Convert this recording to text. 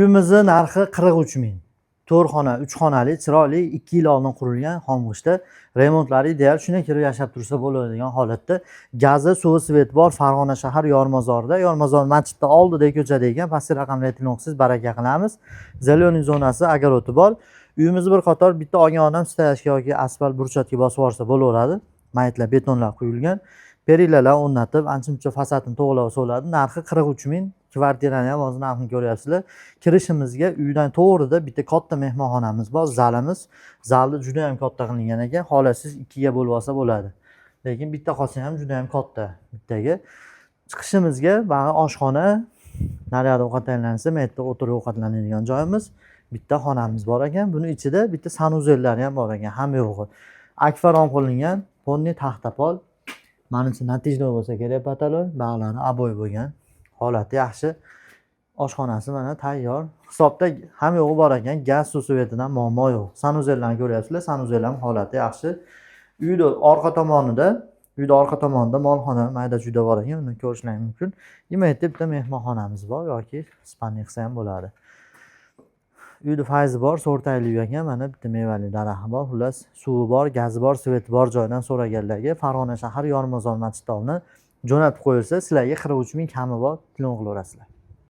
Uyimizni narxi 43 ming. To'rt xona, uch xonali, chiroyli, 2 yil oldin qurilgan, xomg'ishtda, remontlari ideal, shunday kirib yashab tursa bo'ladigan holatda. Gazi, suvi, свет bor. Farg'ona shahar, Yormozorda, Yormozor masjidni oldidagi ko'chada ekan. Pastki raqamlarga telefon qilsangiz, baraka qilamiz. Зеленый zonasi, огород i bor. Uyimizni bir qator bitta olgan odam стояшка yoki asfalt брусчатка bosib yuborsa bo'laveradi. Maytlar, betonlar quyilgan, перила lar o'rnatib, ancha muncha fasadini to'g'irlab olsa bo'ladi. Narxi 43 ming. Kvartirani ham hozir narxini ko'ryapsizlar. Kirishimizga uydan to'g'rida bitta katta mehmonxonamiz bor, zalimiz. Zalni juda yam katta qilingan ekan, xohlasangiz ikkiga bo'lib olsa bo'ladi, lekin bitta qolsa ham juda yam katta bittaga. Chiqishimizga mana oshxona, naryoqda ovqat tayyorlansa, bu yerda o'tirib ovqatlanadigan joyimiz. Bitta xonamiz bor ekan, buni ichida bitta санузел lari ham bor ekan. Hamma yo'g'i akfa rom qilingan, полный taxta pol, manimcha, натяжной bo'lsa kerak потолок, bag'lari обой bo'lgan, holati yaxshi. Oshxonasi mana tayyor hisobda, hamma yo'g'i bor ekan, gaz, suv, свет idan muammo yo'q. Санузел larni ko'ryapsizlar, санузел ham holati yaxshi. Uyni orqa tomonida molxona, mayda chuyda bor ekan, uni ko'rishlaring mumkin. И bu yerda bitta mehmonxonamiz bor yoki спальный qilsa ham bo'ladi. Uyni fayzi bor, so'rtayli uy ekan. Mana bitta mevali daraxti bor. Xullas, suvi bor, gazi bor, свет i bor joydan so'raganlarga Farg'ona shahar, Yormozor masjidi oldini jo'natib qo'yilsa, sizlarga 43 ming kami bor, telefon qilaverasizlar.